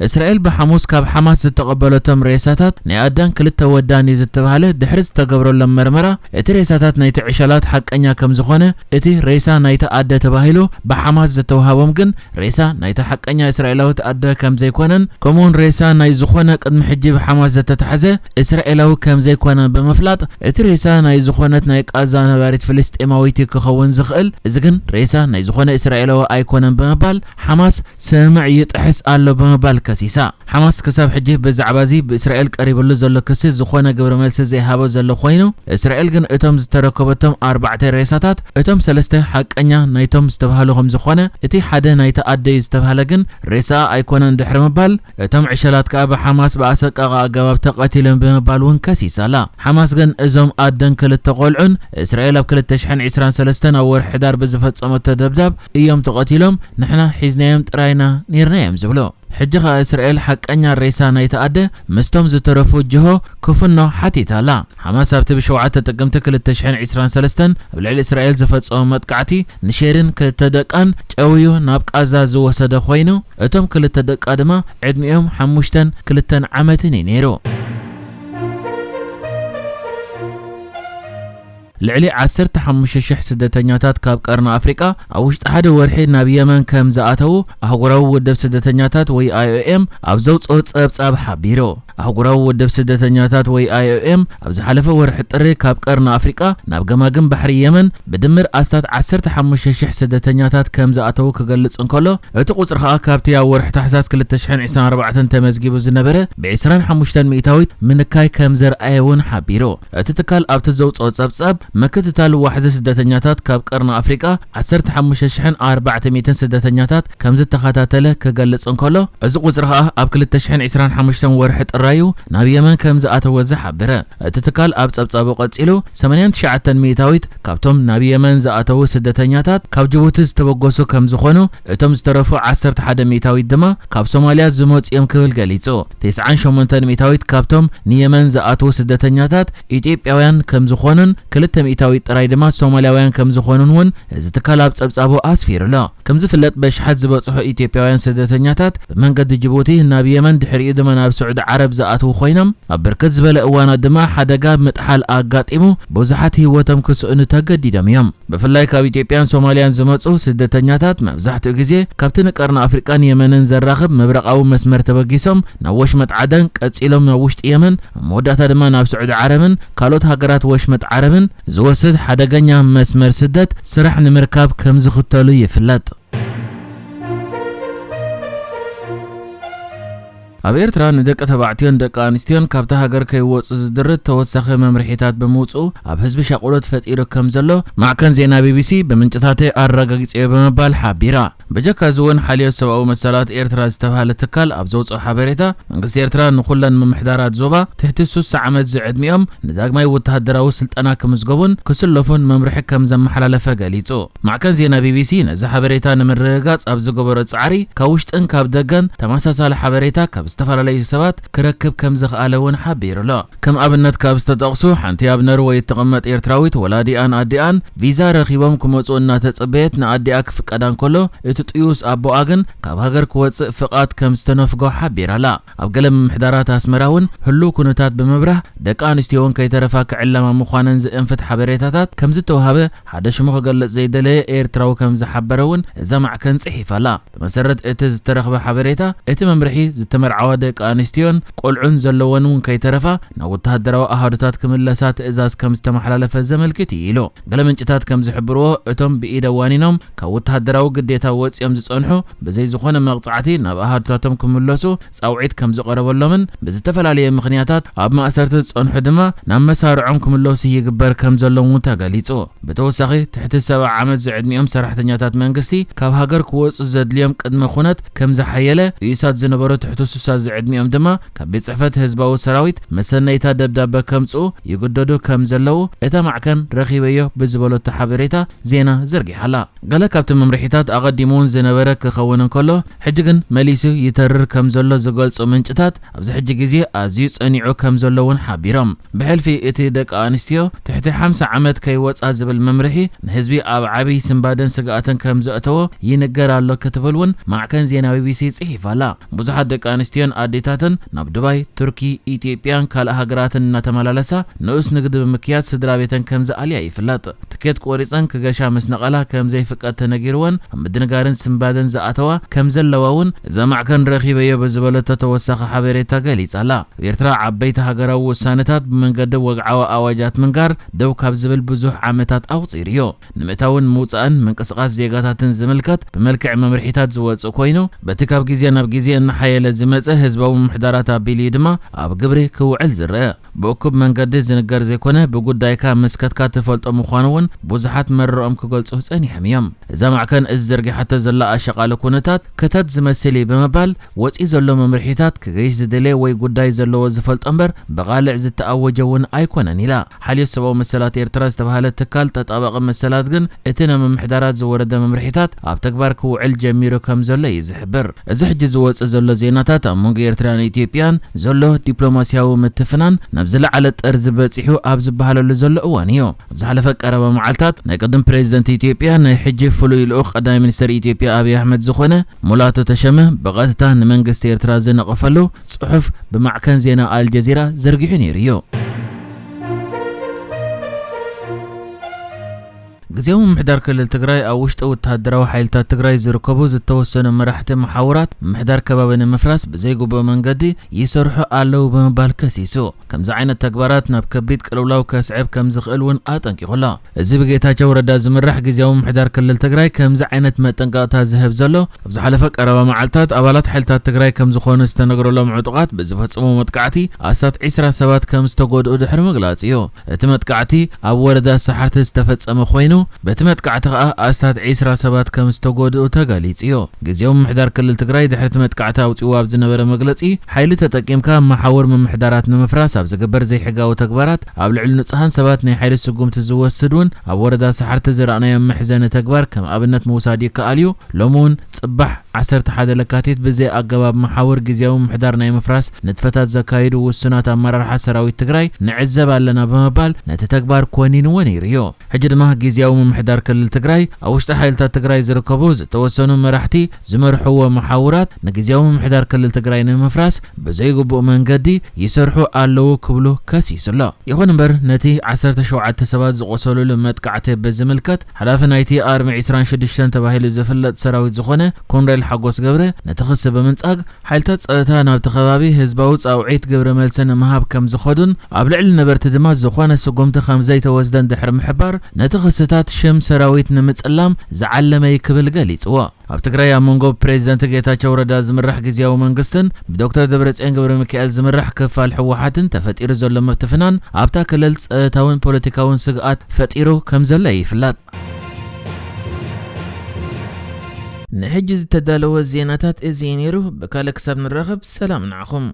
እስራኤል ብሓሙስ ካብ ሓማስ ዝተቐበለቶም ሬሳታት ናይ ኣዳን ክልተ ወዳን እዩ ዝተባህለ ድሕሪ ዝተገብረሎም መርመራ፣ እቲ ሬሳታት ናይቲ ዕሸላት ሓቀኛ ከም ዝኾነ፣ እቲ ሬሳ ናይቲ ኣደ ተባሂሉ ብሓማስ ዝተዋሃቦም ግን ሬሳ ናይቲ ሓቀኛ እስራኤላዊት ኣደ ከም ዘይኮነን፣ ከምኡውን ሬሳ ናይ ዝኾነ ቅድሚ ሕጂ ብሓማስ ዝተታሕዘ እስራኤላዊ ከም ዘይኮነ ብምፍላጥ፣ እቲ ሬሳ ናይ ዝኾነት ናይ ቃዛ ነባሪት ፍልስጤማዊት ክኸውን ዝኽእል፣ እዚ ግን ሬሳ ናይ ዝኾነ እስራኤላዊ ኣይኮነን ብምባል ሓማስ ስምምዕ ይጥሕስ ኣሎ ብምባል ከሲሳ። ሓማስ ክሳብ ሕጂ ብዛዕባ እዚ ብእስራኤል ቀሪብሉ ዘሎ ክሲ ዝኾነ ግብረ መልሲ ዘይሃቦ ዘሎ ኮይኑ፣ እስራኤል ግን እቶም ዝተረከበቶም ኣርባዕተ ሬሳታት፣ እቶም ሰለስተ ሓቀኛ ናይቶም ዝተባህሉ ከም ዝኾነ፣ እቲ ሓደ ናይቲ ኣደ እዩ ዝተባህለ ግን ሬሳ ኣይኮነን ድሕሪ ምባል፣ እቶም ዕሸላት ከኣ ብሓማስ ብኣሰቃቂ ኣገባብ ተቐቲሎም ብምባል እውን ከሲሳ ኣላ። ሓማስ ግን እዞም ኣደን ክልተ ቆልዑን እስራኤል ኣብ ክልተ ሽሕን ዕስራን ሰለስተን ኣብ ወርሒ ሕዳር ብዝፈጸመቶ ደብዳብ እዮም ተቐቲሎም፣ ንሕና ሒዝናዮም ጥራይና ኔርና እዮም ዝብሉ። ሕጂ ኸኣ እስራኤል ሓቀኛ ሬሳ ናይቲ ኣደ ምስቶም ዝተረፉ ጅሆ ክፍኖ ሓቲታ ኣላ። ሓማስ ኣብቲ ብሸውዓተ ጥቅምቲ ክልተ ሽሕን ዕስራን ሰለስተን ኣብ ልዕሊ እስራኤል ዝፈጸሞ መጥቃዕቲ ንሼሪን ክልተ ደቃን ጨውዩ ናብ ቃዛ ዝወሰደ ኮይኑ፣ እቶም ክልተ ደቃ ድማ ዕድሚኦም ሓሙሽተን ክልተን ዓመትን እዩ ነይሩ። ልዕሊ ዓሰርተ ሓሙሽተ ሽሕ ስደተኛታት ካብ ቀርኒ ኣፍሪቃ ኣብ ውሽጢ ሓደ ወርሒ ናብ የመን ከም ዝኣተዉ ኣህጉራዊ ውድብ ስደተኛታት ወይ ኣይኦኤም ኣብ ዘውፅኦ ጸብጻብ ሓቢሩ። ኣህጉራዊ ውድብ ስደተኛታት ወይ ኣይኦኤም ኣብ ዝሓለፈ ወርሒ ጥሪ ካብ ቀርኒ ኣፍሪቃ ናብ ገማግም ባሕሪ የመን ብድምር ኣስታት ዓሰርተ ሓሙሽተ ሽሕ ስደተኛታት ከም ዝኣተዉ ክገልጽ እንከሎ፣ እቲ ቁጽሪ ከኣ ካብቲ ኣብ ወርሒ ታሕሳስ ክልተ ሽሕን ዕስራን ኣርባዕተን ተመዝጊቡ ዝነበረ ብ ዕስራን ሓሙሽተን ሚእታዊት ምንካይ ከም ዘርኣየ እውን ሓቢሩ። እቲ ትካል ኣብቲ ዘውጽኦ ጸብጻብ፣ ምክትታል ዋሕዚ ስደተኛታት ካብ ቀርኒ ኣፍሪቃ ዓሰርተ ሓሙሽተ ሽሕን ኣርባዕተ ሚእትን ስደተኛታት ከም ዝተኸታተለ ክገልጽ እንከሎ፣ እዚ ቁጽሪ ከኣ ኣብ ክልተ ሽሕን ዕስራን ሓሙሽተን ወርሒ ጥራዩ ናብ የመን ከም ዝኣተወ ዝሓበረ እቲ ትካል ኣብ ጸብጻቡ ቀጺሉ፣ ሰማንያን ትሽዓተን ሚእታዊት ካብቶም ናብ የመን ዝኣተዉ ስደተኛታት ካብ ጅቡቲ ዝተበገሱ ከም ዝኾኑ፣ እቶም ዝተረፉ ዓሰርተ ሓደ ሚእታዊት ድማ ካብ ሶማልያ ዝመጹ እዮም ክብል ገሊጹ። ተስዓን ሸሞንተን ሚእታዊት ካብቶም ንየመን ዝኣትዉ ስደተኛታት ኢትዮጵያውያን ከም ዝኾኑን ክልተ ሚእታዊት ጥራይ ድማ ሶማልያውያን ከም ዝኾኑን እውን እዚ ትካል ኣብ ጸብጻቡ ኣስፊሩ ኣሎ። ከም ዝፍለጥ በሽሓት ዝበጽሑ ኢትዮጵያውያን ስደተኛታት ብመንገዲ ጅቡቲ ናብ የመን ድሕሪኡ ድማ ናብ ስዑዲ ዓረብ ዝኣትዉ ኮይኖም ኣብ ብርክት ዝበለ እዋናት ድማ ሓደጋ ምጥሓል ኣጋጢሙ ብዙሓት ህይወቶም ክስእኑ ተገዲዶም እዮም። ብፍላይ ካብ ኢትዮጵያን ሶማልያን ዝመጹ ስደተኛታት መብዛሕትኡ ግዜ ካብቲ ንቀርኒ ኣፍሪቃን የመንን ዘራኽብ ምብራቓዊ መስመር ተበጊሶም ናብ ወሽመጥ ዓደን ቀጺሎም ናብ ውሽጢ የመን ኣብ መወዳእታ ድማ ናብ ስዑዲ ዓረብን ካልኦት ሃገራት ወሽመጥ ዓረብን ዝወስድ ሓደገኛ መስመር ስደት ስራሕ ንምርካብ ከም ዝኽተሉ ይፍለጥ። ኣብ ኤርትራ ንደቂ ተባዕትዮን ደቂ ኣንስትዮን ካብታ ሃገር ከይወጹ ዝድርት ተወሳኺ መምርሒታት ብምውጽኡ ኣብ ህዝቢ ሻቕሎት ፈጢሩ ከም ዘሎ ማዕከን ዜና ቢቢሲ ብምንጭታተይ ኣረጋጊጸዮ ብምባል ሓቢራ። በጀካ እዚ እውን ሓልዮት ሰብኣዊ መሰላት ኤርትራ ዝተባህለ ትካል ኣብ ዘውጽኦ ሓበሬታ፣ መንግስቲ ኤርትራ ንኹለን ምምሕዳራት ዞባ ትሕቲ ሱሳ ዓመት ዝዕድሚኦም ንዳግማይ ወተሃደራዊ ስልጠና ክምዝገቡን ክስለፉን መምርሒ ከም ዘመሓላለፈ ገሊጹ። ማዕከን ዜና ቢቢሲ ነዚ ሓበሬታ ንምርግጋጽ ኣብ ዝገበሮ ጻዕሪ፣ ካብ ውሽጥን ካብ ደገን ተመሳሳሊ ሓበሬታ ካብ ዝተፈላለዩ ሰባት ክረክብ ከም ዝኸኣለ እውን ሓቢሩ ኣሎ። ከም ኣብነት ካብ ዝተጠቕሱ፣ ሓንቲ ኣብ ነርወይ እትቕመጥ ኤርትራዊት ወላዲኣን ኣዲኣን ቪዛ ረኺቦም ክመጹ እናተጸበየት ንኣዲኣ ክፍቀዳ እንከሎ፣ እቲ ጥዩስ ኣቦኣ ግን ካብ ሃገር ክወጽእ ፍቓድ ከም ዝተነፍጎ ሓቢራ ኣላ። ኣብ ገለ ምምሕዳራት ኣስመራ እውን ህሉው ኩነታት ብምብራህ፣ ደቂ ኣንስትዮ እውን ከይተረፋ ክዕለማ ምዃነን ዝእንፍት ሓበሬታታት ከም ዝተዋህበ ሓደ ሽሙ ክገልጽ ዘይደለየ ኤርትራዊ ከም ዝሓበረ እውን እዛ ማዕከን ጽሒፋ ኣላ። ብመሰረት እቲ ዝተረኽበ ሓበሬታ፣ እቲ መምርሒ ዝተመርዓዋ ደቂ ኣንስትዮን ቆልዑን ዘለወን እውን ከይተረፋ ናብ ወተሃደራዊ ኣሃዱታት ክምለሳ ትእዛዝ ከም ዝተመሓላለፈ ዘመልክት እዩ ኢሉ። ገለ ምንጭታት ከም ዝሕብርዎ፣ እቶም ብኢደ ዋኒኖም ካብ ወተሃደራዊ ግዴታ ወጺኦም ዝጸንሑ ብዘይ ዝኾነ መቕጻዕቲ ናብ ኣሃዱታቶም ክምለሱ ጻውዒት ከም ዝቐረበሎምን ብዝተፈላለየ ምኽንያታት ኣብ ማእሰርቲ ዝጸንሑ ድማ ናብ መሳርዖም ክምለሱ ይግበር ከም ዘሎምን ተገሊጹ። ብተወሳኺ፣ ትሕቲ ሰብዓ ዓመት ዝዕድሚኦም ሰራሕተኛታት መንግስቲ ካብ ሃገር ክወጹ ዘድልዮም ቅድመ ኩነት ከም ዝሓየለ፣ ጥዩሳት ዝነበሩ ትሕቲ ሱሳ ዝዕድሚኦም ድማ ካብ ቤት ጽሕፈት ህዝባዊ ሰራዊት መሰነይታ ደብዳበ ከምጽኡ ይግደዱ ከም ዘለዉ እታ ማዕከን ረኺበዮ ብዝበለቶ ሓበሬታ ዜና ዘርጊሓላ። ገለ ካብቲ መምርሒታት ኣቐዲሙ እውን ዝነበረ ክኸውን እንከሎ፣ ሕጂ ግን መሊሱ ይተርር ከም ዘሎ ዝገልጹ ምንጭታት፣ ኣብዚ ሕጂ ግዜ ኣዝዩ ጸኒዑ ከም ዘሎ እውን ሓቢሮም። ብሕልፊ እቲ ደቂ ኣንስትዮ ትሕቲ ሓምሳ ዓመት ከይወጻ ዝብል መምርሒ ንህዝቢ ኣብ ዓብዪ ስንባደን ስግኣትን ከም ዘእተዎ ይንገር ኣሎ ክትብል እውን ማዕከን ዜና ቢቢሲ ጽሒፋ ኣላ። ብዙሓት ደቂ ኣንስትዮን ኣዴታትን ናብ ዱባይ፣ ቱርኪ፣ ኢትዮጵያን ካልእ ሃገራትን እናተመላለሳ ንኡስ ንግዲ ብምክያድ ስድራ ቤተን ከም ዝኣልያ ይፍለጥ። ትኬት ቆሪጸን ክገሻ ምስ ነቐላ ከም ዘይፍቀድ ተነጊርወን ኣብ ምድንጋርን ስንባደን ዝኣተዋ ከም ዘለዋ እውን እዛ ማዕከን ረኺበዮ ብዝበለቶ ተወሳኺ ሓበሬታ ገሊጻ ኣላ። ኣብ ኤርትራ ዓበይቲ ሃገራዊ ውሳነታት ብመንገዲ ወግዓዊ ኣዋጃት ምንጋር ደው ካብ ዝብል ብዙሕ ዓመታት ኣቑጺሩ እዩ። ንምእታውን ምውጻእን ምንቅስቓስ ዜጋታትን ዝምልከት ብመልክዕ መምርሒታት ዝወጽእ ኮይኑ፣ በቲ ካብ ግዜ ናብ ግዜ እናሓየለ ዝመጸ ህዝባዊ ምምሕዳራት ኣቢሉ እዩ ድማ ኣብ ግብሪ ክውዕል ዝረአ። ብእኩብ መንገዲ ዝንገር ዘይኮነ፣ ብጉዳይካ መስከትካ ትፈልጦ ምዃኑ እውን ብዙሓት መረኦም ክገልጹ ጸኒሖም እዮም። እዛ ማዕከን እዚ ዘርጊሓቶ ዘላ ኣሸቓሊ ኩነታት ክተት ዝመስል እዩ ብምባል፣ ወጺኡ ዘሎ መምርሒታት ክገይሽ ዝደለየ ወይ ጉዳይ ዘለዎ ዝፈልጦ እምበር ብቓልዕ ዝተኣወጀ እውን ኣይኮነን ኢላ። ሓልዮት ሰብኣዊ መሰላት ኤርትራ ዝተባህለ ትካል ተጣባቒ መሰላት ግን እቲ ናብ ምምሕዳራት ዝወረደ መምርሒታት ኣብ ተግባር ክውዕል ጀሚሩ ከም ዘሎ እዩ ዝሕብር። እዚ ሕጂ ዝወጽእ ዘሎ ዜናታት ኣብ መንጎ ኤርትራን ኢትዮጵያን ዘሎ ዲፕሎማስያዊ ምትፍናን ናብ ዝለዓለ ጠርዚ በጺሑ ኣብ ዝበሃለሉ ዘሎ እዋን እዩ። ኣብ ዝሓለፈ ቀረባ መዓልታት ናይ ቅድም ፕሬዚደንት ኢትዮጵያ ናይ ሕጂ ፍሉይ ልኡኽ ቀዳማይ ሚኒስትር ኢትዮጵያ ኣብይ ኣሕመድ ዝኾነ ሙላቱ ተሸመ ብቐጥታ ንመንግስቲ ኤርትራ ዝነቐፈሉ ጽሑፍ ብማዕከን ዜና ኣልጀዚራ ዘርጊሑ ነይሩ እዩ። ግዜያዊ ምምሕዳር ክልል ትግራይ ኣብ ውሽጢ ወተሃደራዊ ሓይልታት ትግራይ ዝርከቡ ዝተወሰኑ መራሕቲ መሓውራት ምምሕዳር ከባቢ ንምፍራስ ብዘይግቡእ መንገዲ ይሰርሑ ኣለዉ ብምባል ከሲሱ። ከምዚ ዓይነት ተግባራት ናብ ከቢድ ቅልውላው ከስዕብ ከም ዝኽእል እውን ኣጠንቂቑ ኣሎ። እዚ ብጌታቸው ረዳ ዝምራሕ ግዜያዊ ምምሕዳር ክልል ትግራይ ከምዚ ዓይነት መጠንቀቕታ ዝህብ ዘሎ፣ ኣብ ዝሓለፈ ቀረባ መዓልታት ኣባላት ሓይልታት ትግራይ ከም ዝኾኑ ዝተነግረሎም ዕጡቓት ብዝፈጸሞ መጥቃዕቲ ኣስታት ዒስራ ሰባት ከም ዝተጎድኡ ድሕሪ ምግላጽ እዩ። እቲ መጥቃዕቲ ኣብ ወረዳ ሰሓርቲ ዝተፈጸመ ኮይኑ፣ በቲ መጥቃዕቲ ከኣ ኣስታት ዒስራ ሰባት ከም ዝተጎድኡ ተገሊጹ እዩ። ግዜያዊ ምምሕዳር ክልል ትግራይ ድሕሪ እቲ መጥቃዕቲ ኣውጺኡ ኣብ ዝነበረ መግለጺ፣ ሓይሊ ተጠቂምካ መሓውር ምምሕዳራት ንምፍራስ ኣብ ዝግበር ዘይሕጋዊ ተግባራት ኣብ ልዕሊ ንጹሃን ሰባት ናይ ሓይሊ ስጉምቲ ዝወስድ እውን ኣብ ወረዳ ሰሓርቲ ዝረኣናዮ መሕዘኒ ተግባር ከም ኣብነት ምውሳድ ይከኣል እዩ። ሎሚ እውን ጽባሕ ዓሰርተ ሓደ ለካቲት ብዘይ ኣገባብ መሓውር ግዜያዊ ምምሕዳር ናይ ምፍራስ ንጥፈታት ዘካይዱ ውሱናት ኣመራርሓ ሰራዊት ትግራይ ንዕዘብ ኣለና ብምባል ነቲ ተግባር ኮኒንዎ ነይሩ እዩ። ሕጂ ድማ ግዜያዊ ምምሕዳር ክልል ትግራይ ኣብ ውሽጢ ሓይልታት ትግራይ ዝርከቡ ዝተወሰኑ መራሕቲ ዝመርሕዎ መሓውራት ንግዜያዊ ምምሕዳር ክልል ትግራይ ንምፍራስ ብዘይግቡእ መንገዲ ይሰርሑ ኣለዉ ክብሉ ከሲሱ ኣሎ። ይኹን እምበር ነቲ ዓሰርተ ሸውዓተ ሰባት ዝቖሰሉሉ መጥቃዕቲ ብዝምልከት ሓላፊ ናይቲ ኣርሚ ዒስራን ሽዱሽተን ተባሂሉ ዝፍለጥ ሰራዊት ዝኾነ ኮንሬል ሓጎስ ገብረ ነቲ ክሲ ብምንጻግ ሓይልታት ጸጥታ ናብቲ ከባቢ ህዝባዊ ጻውዒት ግብረ መልሲ ንምሃብ ከም ዝኸዱን ኣብ ልዕሊ ነበርቲ ድማ ዝኾነ ስጉምቲ ከም ዘይተወስደን ድሕሪ ምሕባር ነቲ ክስታት ሽም ሰራዊት ንምጽላም ዝዓለመ እዩ ክብል ገሊጽዎ። ኣብ ትግራይ ኣብ መንጎ ፕሬዚደንት ጌታቸው ረዳ ዝምራሕ ግዜያዊ መንግስትን ብዶክተር ደብረጽዮን ገብረ ሚካኤል ዝምራሕ ክፋል ህወሓትን ተፈጢሩ ዘሎ ምትፍናን ኣብታ ክልል ጸጥታውን ፖለቲካውን ስግኣት ፈጢሩ ከም ዘሎ ይፍለጥ። ንሕጂ ዝተዳለወ ዜናታት እዚ እዩ ነይሩ። ብካልእ ክሳብ ንራኸብ ሰላም ንዓኹም።